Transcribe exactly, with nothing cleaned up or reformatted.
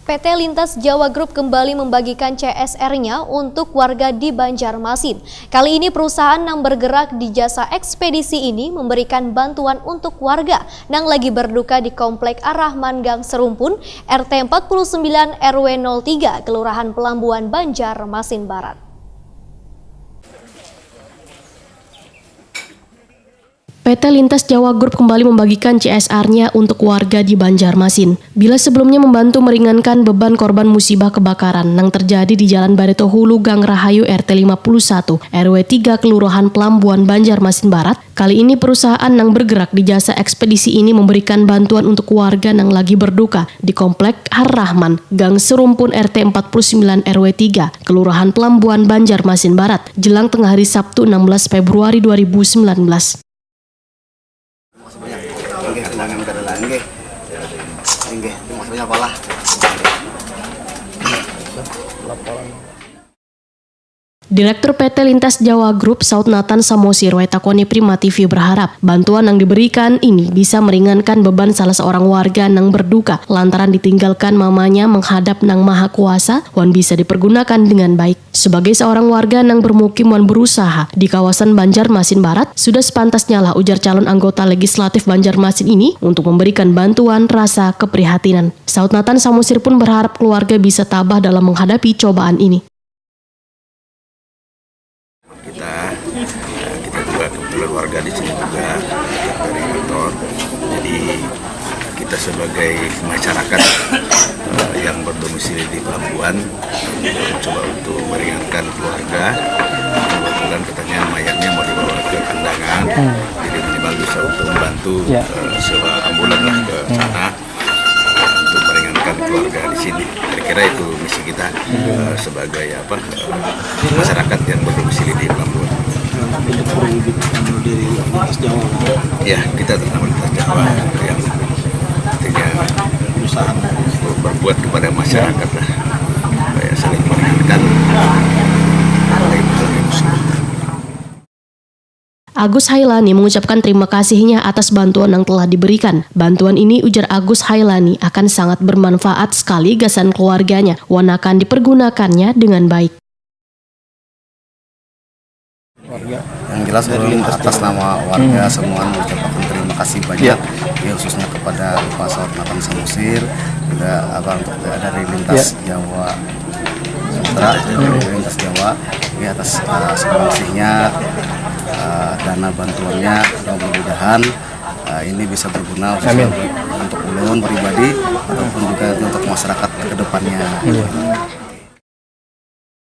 P T Lintas Jawa Group kembali membagikan C S R-nya untuk warga di Banjarmasin. Kali ini perusahaan yang bergerak di jasa ekspedisi ini memberikan bantuan untuk warga yang lagi berduka di Komplek Ar-Rahman Gang Serumpun, R T empat puluh sembilan R W nol tiga, Kelurahan Pelambuan, Banjarmasin Barat. P T Lintas Jawa Group kembali membagikan C S R-nya untuk warga di Banjarmasin. Bila sebelumnya membantu meringankan beban korban musibah kebakaran yang terjadi di Jalan Barito Hulu, Gang Rahayu, R T lima puluh satu, R W tiga, Kelurahan Pelambuan, Banjarmasin Barat, kali ini perusahaan yang bergerak di jasa ekspedisi ini memberikan bantuan untuk warga yang lagi berduka di Komplek Ar-Rahman, Gang Serumpun, R T empat puluh sembilan R W tiga, Kelurahan Pelambuan, Banjarmasin Barat, jelang tengah hari Sabtu, enam belas Februari dua ribu sembilan belas. Nggih, tendangan kada lah, nggih. Nggih, terima kasih banyak, Pak lah. Direktur P T Lintas Jawa Group, Saud Nathan Samosir, Waitakoni Prima T V, berharap bantuan yang diberikan ini bisa meringankan beban salah seorang warga nang berduka lantaran ditinggalkan mamanya menghadap Nang Maha Kuasa wan bisa dipergunakan dengan baik. Sebagai seorang warga nang bermukim wan berusaha di kawasan Banjarmasin Barat, sudah sepantasnya lah, ujar calon anggota legislatif Banjarmasin ini, untuk memberikan bantuan rasa keprihatinan. Saud Nathan Samosir pun berharap keluarga bisa tabah dalam menghadapi cobaan ini. Kita, eh, kita juga kebetulan warga di sini juga dari kantor. Jadi kita sebagai masyarakat, eh, yang berdomisili di Pelambuan, mencoba untuk meringankan keluarga. Kebetulan katanya mayatnya mau dibawa ke Kandangan, jadi minimal bisa untuk membantu, eh, sewa ambulan lah ke sana untuk meringankan keluarga di sini. Kira-kira itu misi kita, eh, sebagai apa, eh, masyarakat yang berdomisili di Pelambuan. Untuk berwujud dari lintas Jawa. Ya, kita atas nama lintas Jawa yang intinya berusaha berbuat kepada masyarakat lah, supaya saling meringankan. Agus Hailani mengucapkan terima kasihnya atas bantuan yang telah diberikan. Bantuan ini, ujar Agus Hailani, akan sangat bermanfaat sekali gasan keluarganya wan akan dipergunakannya dengan baik. Yang jelas, ulun atas nama warga semua mengucapkan terima kasih banyak, ya, khususnya kepada Pak Saud Nathan Samosir, juga apa, untuk dari lintas Jawa Sumatera, dari lintas Jawa, ya, atas, eh, sumbangsihnya, eh, dana bantuannya, mudah-mudahan, eh, ini bisa berguna khususnya untuk ulun pribadi ataupun juga untuk masyarakat ke depannya.